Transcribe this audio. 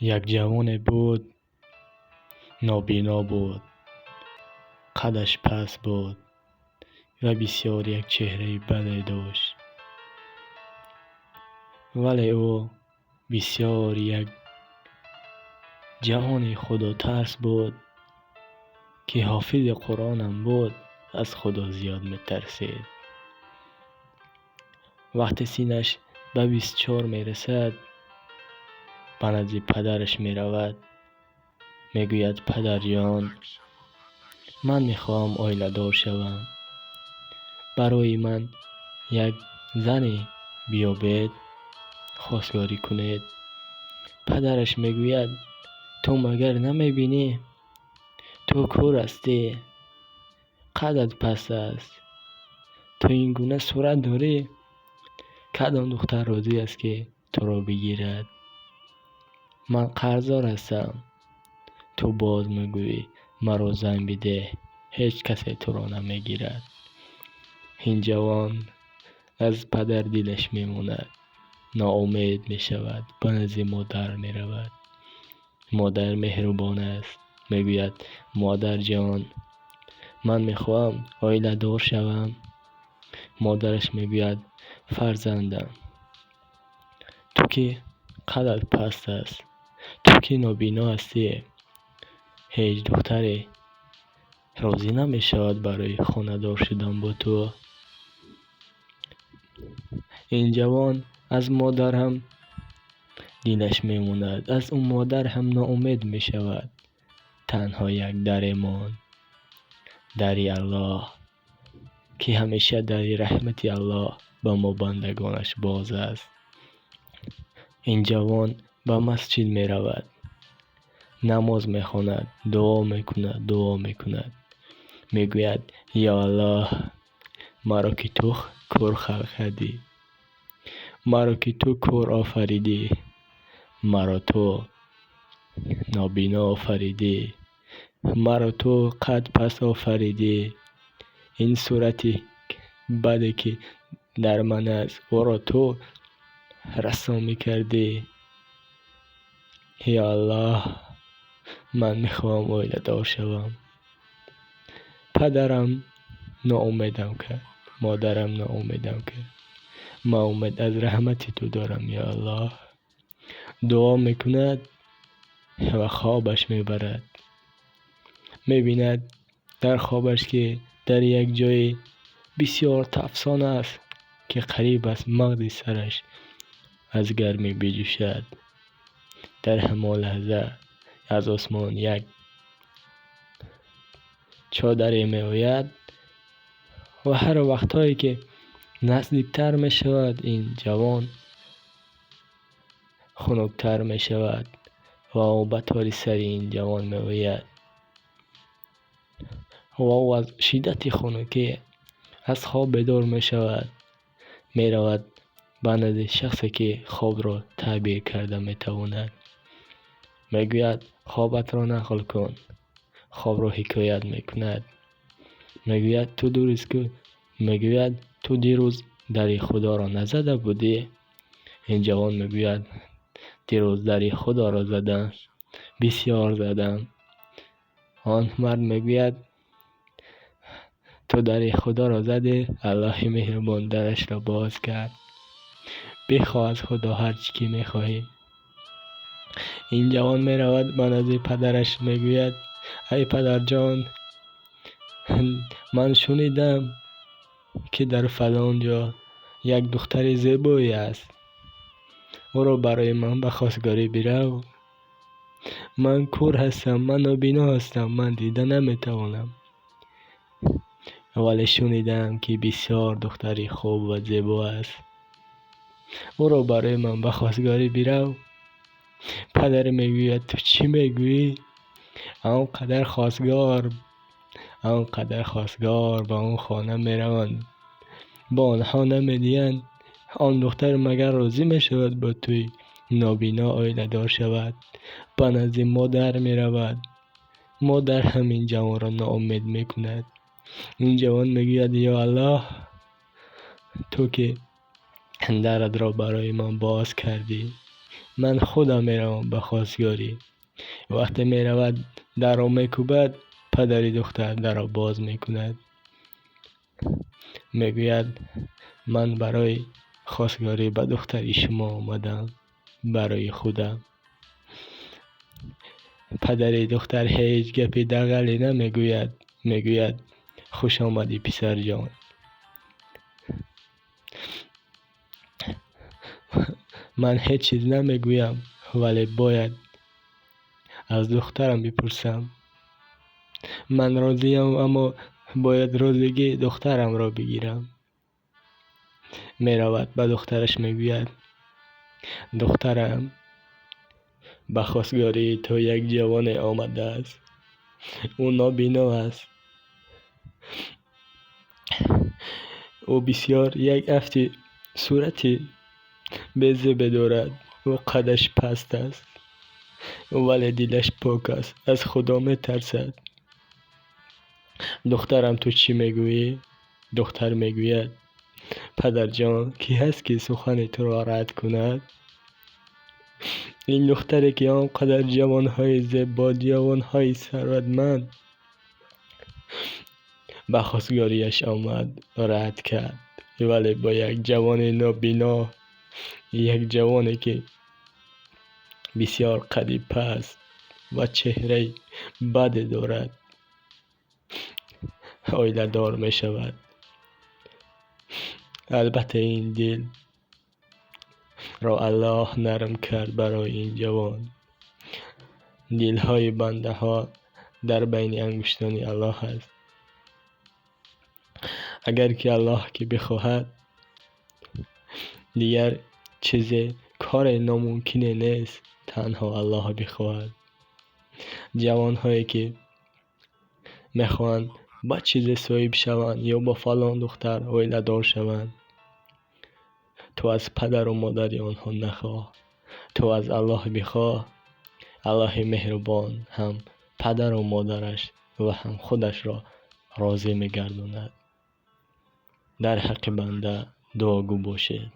Як ҷавоне буд, нобино буд, қадаш паст буд ва бисёр як чеҳраи баде дошт. Вале ӯ бисёр як ҷавони худотарс буд, ки ҳофизи Қуръонам буд, аз Худо зиёд метарсид. Вақте синнаш ба 24 мерасад, ба назди падараш меравад. Мегӯяд: «Падарҷон, ман мехоҳам оиладор шавам. Барои ман як зане биёбед, хостгорӣ кунед». Падараш мегӯяд: «Ту магар намебинӣ? Ту кӯр ҳастӣ, қадат паст аст, ту ин гуна сурат дорӣ, кадом духтар розӣ аст, ки туро бигирад? Ман қарздор ҳастам. Ту боз мегӯӣ маро зан бидеҳ, ҳеҷ касе туро намегирад». Ин ҷавон аз падар дилаш мемонад, ноумед мешавад, ба назди модар меравад. Модар меҳрубон аст, мегӯяд: «Модарҷон, ман мехоҳам оиладор шавам». Модараш мегӯяд: «Фарзандам, ту ки қадат паст аст, ту ки нобино ҳастӣ, ҳеҷ духтаре розӣ намешавад барои хонадор шудан бо ту». Ин ҷавон аз модар ҳам дилаш мемонад, аз ӯ модар ҳам ноумед мешавад. Танҳо як даре монд, дари Аллоҳ, ки ҳамеша дари раҳмати Аллоҳ ба мо бандагонаш боз аст. Ин ҷавон ба масҷид меравад, намоз мехонад, дуо мекунад, дуо мекунад. Мегӯяд: «Ё Аллоҳ, маро ки ту кӯр халқ кардӣ, маро ки ту кӯр офаридӣ, маро ту нобино офаридӣ, маро ту қад паст офаридӣ, ин сурати баде ки дар ман аст, ӯро ту рассомӣ кардӣ. Ё Аллоҳ, ман мехоҳам оиладор шавам. Падарам ноумедам кард, модарам ноумедам кард. Ман умед аз раҳмати ту дорам, ё Аллоҳ». Дуо мекунад ва хобаш мебарад. Мебинад дар хобаш, ки дар як ҷои бисёр тафсон аст, ки қариб аст мағзи сараш аз гармӣ биҷӯшад. Дар ҳамон лаҳза аз осмон як чодаре меояд ва ҳар вақтҳое ки наздиктар мешавад, ин ҷавон хунуктар мешавад ва ӯ ба тори сари ин ҷавон меояд ва ӯ аз шиддати хунукӣ аз хоб бедор мешавад. Меравад ба назди шахсе, ки хобро таъбир карда метавонад. Мегӯяд: «Хобатро нақл кун». Хобро ҳикоят мекунад. Мегӯяд: «Ту дуруст ку?» Мегӯяд: «Ту дирӯз дари Худоро назада будӣ?» Ин ҷавон мегӯяд: «Дирӯз дари Худоро задам, бисёр задам». Он мард мегӯяд: «Ту дари Худоро задӣ, Аллоҳи меҳрубон дарашро боз кард. Бихоҳ аз Худо ҳар чӣ ки мехоҳӣ». Ин ҷавон меравад ба назди падараш, мегӯяд: «Ай падарҷон, ман шунидам, ки дар фалон ҷо як духтари зебое аст. Ӯро барои ман ба хостгорӣ бирав. Ман кӯр ҳастам, ман нобино ҳастам, ман дида наметавонам. Вале шунидам, ки бисёр духтари хуб ва зебо аст. Ӯро барои ман ба хостгорӣ бирав». Падар мегӯяд: «Ту чӣ мегӯӣ? Он қадар хостгор, он қадар хостгор ба он хона мераванд, ба онҳо намедиҳанд. Он духтар магар розӣ мешавад бо туи нобино оиладор шавад?» Ба назди модар меравад. Модар ҳам ин ҷавонро ноумед мекунад. Ин ҷавон мегӯяд: «Ё Аллоҳ, ту ки даратро барои ман боз кардӣ, Ман худам меравам ба хостгорӣ. Вақте меравад, дарро мекӯбад, падари духтар дарро боз мекунад. Мегӯяд: ман барои хостгорӣ ба духтари шумо омадам, барои худам. Падари духтар ҳеҷ гапи дағале намегӯяд. Мегӯяд: хуш омадӣ, писарҷон. Ман ҳеҷ чиз намегӯям, вале бояд аз духтарам бипурсам. Ман розиям, аммо бояд розигии духтарамро бигирам. Меравад ба духтараш мегӯяд: духтарам, ба хостгории ту як ҷавоне омадааст. Ӯ нобино аст. Ӯ бисёр як афти сурати безебе дорад. Ӯ қадаш паст аст, вале дилаш пок аст, аз Худо метарсад. Духтарам, ту чӣ мегӯӣ? Духтар мегӯяд: падарҷон, кӣ ҳаст ки сухани туро рад кунад? Ин духтаре ки он қадар ҷавонҳои зебо, ҷавонҳои сарватманд ба хостгориаш омад, рад кард, вале бо як ҷавони нобино, як ҷавоне ки бисёр қади паст ва чеҳраи баде дорад, оиладор мешавад. Албатта ин дил ро Аллоҳ нарм кард барои ин ҷавон. Дилҳои бандаҳо дар байни ангуштони Аллоҳ аст. Агар ки Аллоҳ ки бихоҳад, дигар чизе коре номумкине нест, танҳо Аллоҳ бихоҳад. Ҷавонҳое ки мехоҳанд ба чизе соҳиб шаванд ё ба фалон духтар оиладор шаванд, ту аз падару модари онҳо нахоҳ, ту аз Аллоҳ бихоҳ. Аллоҳи меҳрубон ҳам падару модараш ва ҳам худашро розӣ мегардонад. Дар ҳаққи банда дуогӯ бошед.